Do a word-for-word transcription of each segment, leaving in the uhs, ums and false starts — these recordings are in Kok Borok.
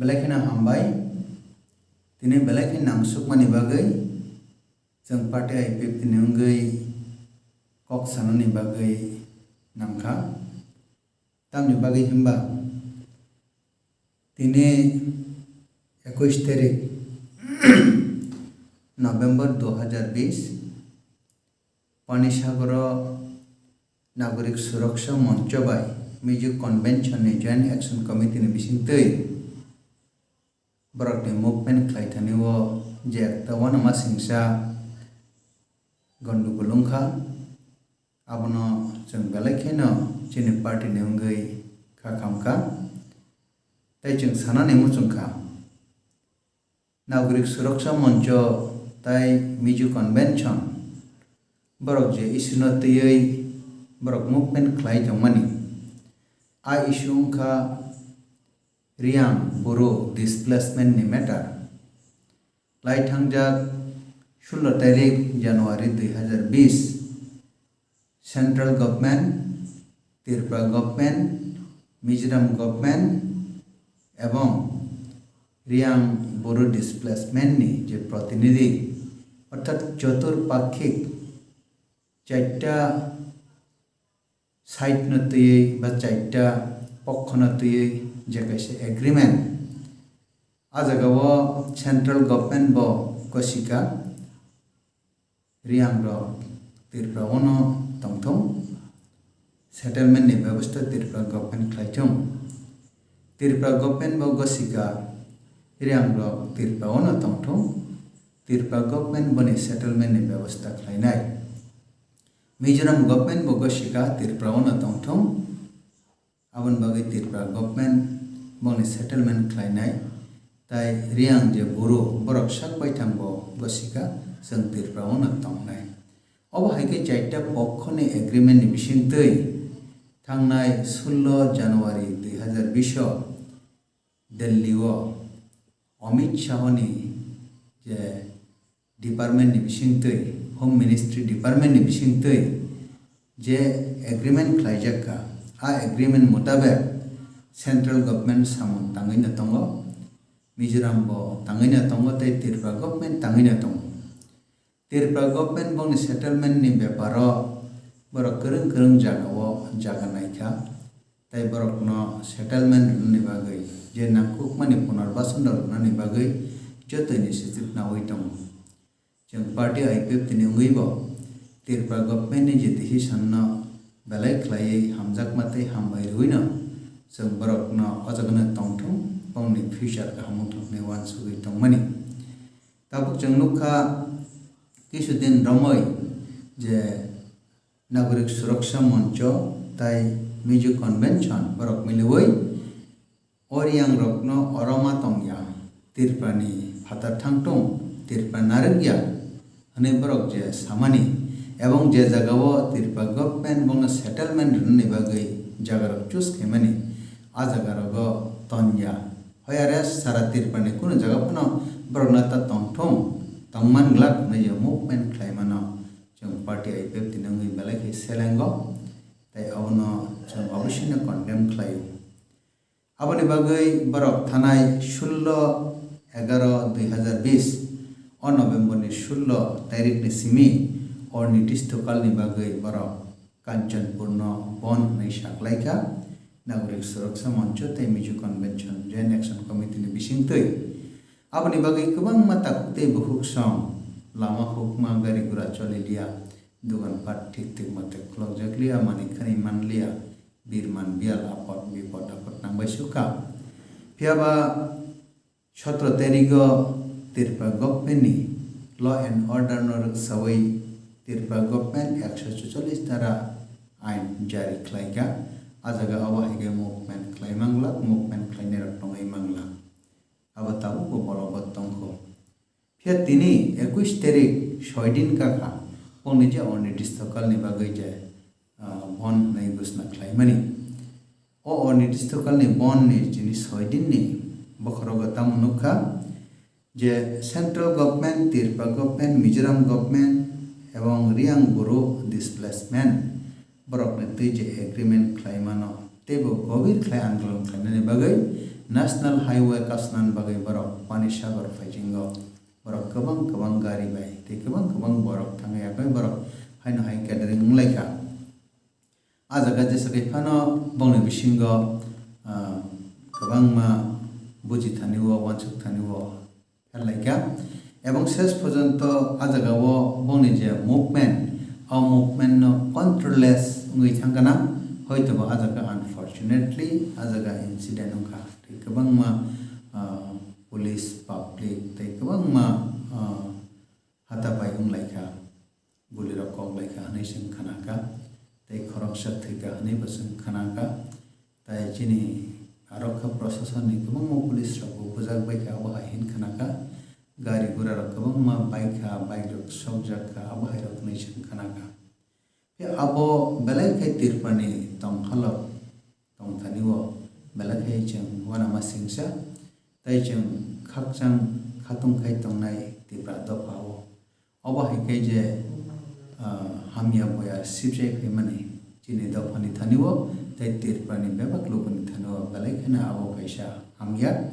Belai kheno hambai. Tini belai khe nangsukmani bagwi chwng party I P F T ni wngwi kok sanani bagwi nangkha. Tamni bagwi hwnba tini ekush tarik November dui hazar bish, Panisagoro Nagorik Suraksha Moncho bai Mizo Convention ni Joint Action Committee ni bisingtwi borokni movement khlai thani o je ekta uanama singsa gondogol wngkha, abono chwng belai kheno chini party ni wngwi kha khamkha. Tei chwng sanani muchungkha, Nagorik Suraksha Moncho tai Mizo Convention borok je issue no twiwi borok movement khlai tongmani, a issue wngkha Riang Boro displacement ni matter. Lai thangjak sullo tarik January dui hazar bish, Central Government, Tripura Government, Mizoram Government ebong Riang Boro displacement ni je protinidhi, orthat chotur pakhik, charta side no twiwi ba charta pokho no twiwi je kaisa agreement, a jaga o Central Government bo gosika, Riang rok Tripura o no tongthung, settlement ni bebosta Tripura Government khlai thung. Tripura Government bo gosika, Riang rok Tripura o no tongthung, Tripura Government boni settlement ni bebosta khlainai. Mizoram Government bo gosika, Tripura o no tongthung, aboni bagwi Tripura Government bongni settlement khlainai, tai Riang je Boro borok sak baithang bo gosika, chwng Tripura o no tongnai. Obo hai khe charta pokho ni agreement ni bisingtwi thangnai sullo January dui hazar bish o Delhi o Amit Shah ni je department ni bisingtwi, Home Ministry department ni bisingtwi je agreement khlaijak kha, a agreement mutabek Central Government samung tangwi no tongo, Mizoram bo tangwi no tongo tei Tripura Government tangwi no tongo. Tripura Government bongni settlement ni bepar o borok kwrwng kwrwng jaga o jaga naikha, tei borokno settlement rwnani bagwi je nangkukmani punorbasan rok rwnani bagwi joto initiative naui tongo. Chwng party I P F T ni wngwi bo Tripura Government ni je decision no belai khlaiwi hamjakma tei hambai rwino chwng borokno o jaga no tongthung, bongni future kaham wngthung hwnwi uansugwi tongmani. Tabuk chwng nukha, kisu din romwi je Nagorik Suraksha Moncho tai Mizo Convention borok miliwi o Riang rokno oro ma tongya, Tripura ni phatar thangtung, Tripura narwkya hwnwi borok je samani, ebong je jaga o Tripura government bongno settlement rwnani bagwi jaga rok choose khaimani, a jaga rogo tonya. Hoyare sara Tripura ni kunu jaga phano borokno ta tongthung, tongman glak hwnwi je movement khlai mano. Chwng party I P F T ni wngwi belai khe selengo, tei abono chwng oboisino condemn khlaio. Aboni bagwi borok thanai sullo egaroh dui hazar bish o November ni sullo tarik ni simi orni tistokal ni bagwi borok Kanchanpur no bon hwnwi saklaikha Nagorik Suraksha Moncho tei Mizo Convention Joint Action Committee ni bisingtwi. Aboni bagwi kwbangma takhuk tei bukhuk song lama hukma gari gura choli liya, dogan pat thik thik mate khulokjak liya, manwi khani man liya, birman biyal apot bipot apot nangbai sukha. Phiyaba sotro tarigo Tripura government ni law and order no rwksawi Tripura government ekso chuchollis dhara ain jari khlaikha. A jaga obo hai khe movement khlai manglak, movement khlainai rok tongwi manglak. Abo tabukbo bolobot tongkho. Phiya tini ekush tarik soi din kakha, bongni je orni tistokal ni bagwi je, ah, bon hwnwi ghosna khlaimani. O orni tistokal ni bon ni chini soi din ni bokhorogo tamo nukha je central government, Tripura government, Mizoram government ebong Riang Boro displacement borokni twi je agreement khlai mano, teibo gobir khlai andolon khlainani bagwi National Highway kasnani bagwi borok Pani Sagar phaijingo. Borok kwbang kwbang gari bai tei kwbang kwbang borok thangwi yakwi borok haino hai catering wnglaikha. A jaga jesa khe phano bongni bisingo, ah, kwbangma buji thani o, uansuk thani o pherlaikha. Ebong ses porjonto a jaga o bongni je movement, o movement no controlless wngwi thangkha na, hoitoba a jaga unfortunately a jaga incident wngkha. Tei kwbangma, ah, police, public tei kwbangma, ah, hata bai wnglaikha, gulirok koklaikha hwnwi chwng khnakha, tei khoroksa thwikha hwnwibo chwng khnakha. Tai chini aro kha prosasonni kwbangma police rokbo bujak baikha, abo hai hin khnakha, gari gura rok kwbangma baikha, bike rok sokjak kha, abo hai rok hwnwi chwng khnakha. Khe abo belai khe Tripurani tongkhalok tongthani o belai khe chwng uanama singsa, tei chwng khakchang khatung khai tongnai Tipra dopha o. Obo hai khe je, ah, hamya boya sibjai phaimani chini dophani thani o tei Tripurani bebak lukuni thani o belai kheno abo kaisa hamya.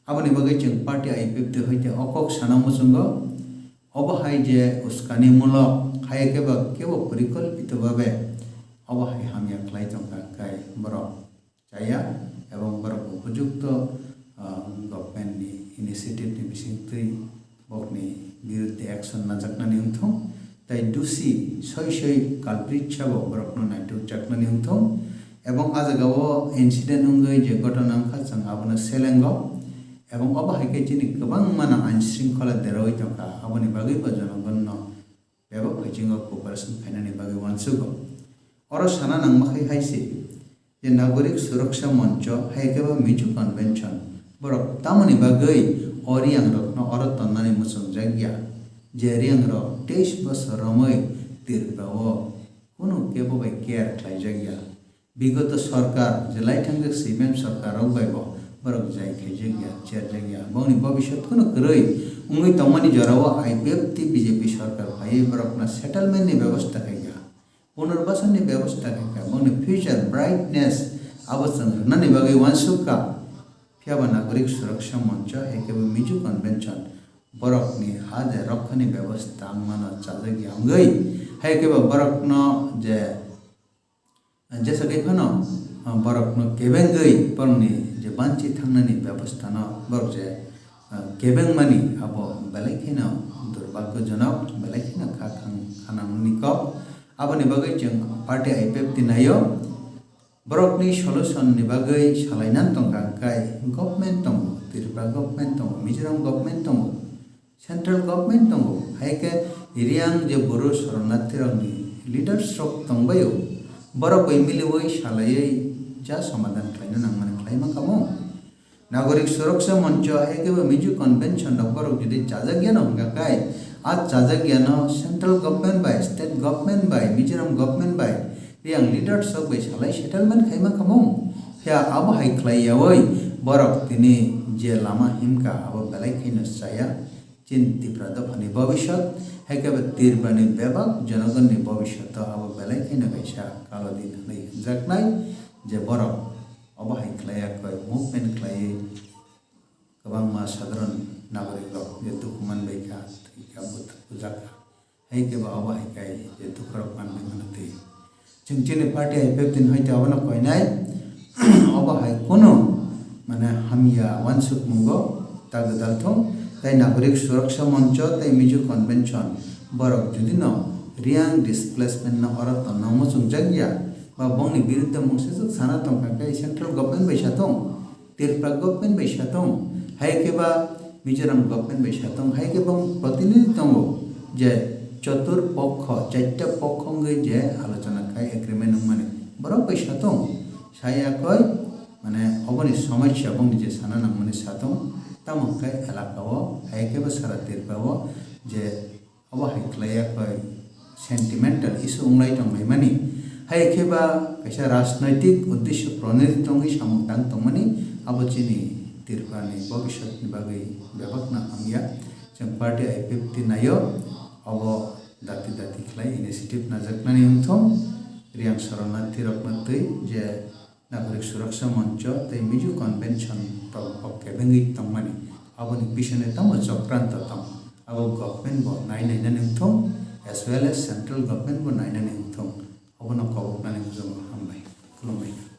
Aboni bagwi chwng party I P F T hoite o kok sana muchungo. Obo hai je uskani mulok, hai khe ba kebo porikolpito babe obo hai hamya khlai tongkha, hwnkhe borok chaya, ebong borok upojukto, ah, government ni initiative ni bisingtwi bokni biruddhe action najaknani wngthung, tei dusi soi soi culprit sabo borokno naitukjaknani wngthung, ebong a jaga o incident wngwi je gotona wngkha, chwng abono selengo. Ebong obo hai khe chini kwbangma no ain shringkhola deraui tongkha, aboni bagwi bo jonogonno bebak bisingo cooperation khainani bagwi uansugo. Oro sana nangma khai hai se je Nagorik Suraksha Moncho hai khe bo Mizo Convention borok tamoni bagwi o Reang rokno oro tonnani muchungjak ya, je Reang rok teis bosor romwi Tripura o kunu kebo bai care khlaijak ya. Bigoto sorkar, je lai thangjak C P M sorkar rok bai bo borok jai khaijak ya, cherjak ya. Bongni bobiswt kheno kwrwi wngwi tongmani jorao I P F T B J P sorkar phaiwi borokno settlement ni bebosta khaikha, punarbasan ni bebosta khaikha, bongni future brightness abo chwng rwnani bagwi uansukha. Phiyaba Nagorik Suraksha Moncho hai khe bo Mizo Convention borokni ha je rokhani bebosta wngmano chajak ya wngwi, hai khe bo borokno je Jesa khe phano, ah, borokno kebengwi borokni je banchi thangnani bebostano borok je, ah, kebengmani abo belai kheno durbhagyojonok, belai kheno kha khang-, khanangni kok. Aboni bagwi chwng party I P F T naio. Borokni solution ni bagwi salainan tongkha hwnkhe government tongo, Tripura government tongo, Mizoram government tongo. Central government tongo, hai khe Reang je Bru Soronarthi rokni leaders rok tongbaio, borok bai miliwi salaiwi ja somadan khlaina nangmani khlaima kamo. Nagorik Suraksha Moncho hai khe bo Mizo Convention rok borok jodi chajak yano hwnkha khai, a chajak yano central government bai, state government bai, Mizoram government bai, Reang leaders rok bai salai settlement khaima kamo. Phiya abo hai khlai yawi borok tini je lama himkha abo belai kheno chaya. Chini Tipra dophani bobiswt, hai khe bo Tripurani bebak jonogonni bobiswt abo belai kheno kaisa kalo din hwnwi hwnjaknai, je borok obo hai khlai ya koi movement khlaiwi kwbangma sadharon nagorik rok je dukhu manbai kha, thwi kha, bwthwk bujak kha, hai khe bo obo hai khe je dukhu rok manbai mano twi. Chwng chini party I P F T ni hoite abono koinai, obo hai kunu mane hamya uansukmungo ta gwdal thung, tei Nagorik Suraksha Moncho tei Mizo Convention borok judino Reang displacement no oro tonna muchungjak ya, ba bongni biruddhe mungsajwk sana tongkha khe central government bai sa thung, Tripura government bai sa thung, hai khe ba Mizoram government bai sa thung, hai khe bong protinidhi tongo je chotur pokho, chaita pokho wngwi je alochona khai agreement wngmani borok bai sa thung, saya koi mane oboni somosya bongni je sana nangmani sa thung, tamo khe elaka o hai khe ba sara Tripura o je Obo hai khlai ya koi sentimental issue wng lai tong lai mani. Hai khe ba kaisa rajnaitik uddesho pronodit wngwi samung tang tong mani, abo chini Tripura ni bobiswt ni bagwi bebak no hamya. Chwng party I P F T naio, obo dati dati khlai initiative najaknani wngthung, Reang Soronarthi rokno twi je Nagorik Suraksha Moncho tei Mizo Convention rok bo kebengwi tongmani, aboni bisingni tamo chokranto tong, abo government bo nai nainani wngthung, as well as central government bo nainani wngthung, obono koboknani muchungo hambai. Khulumbai.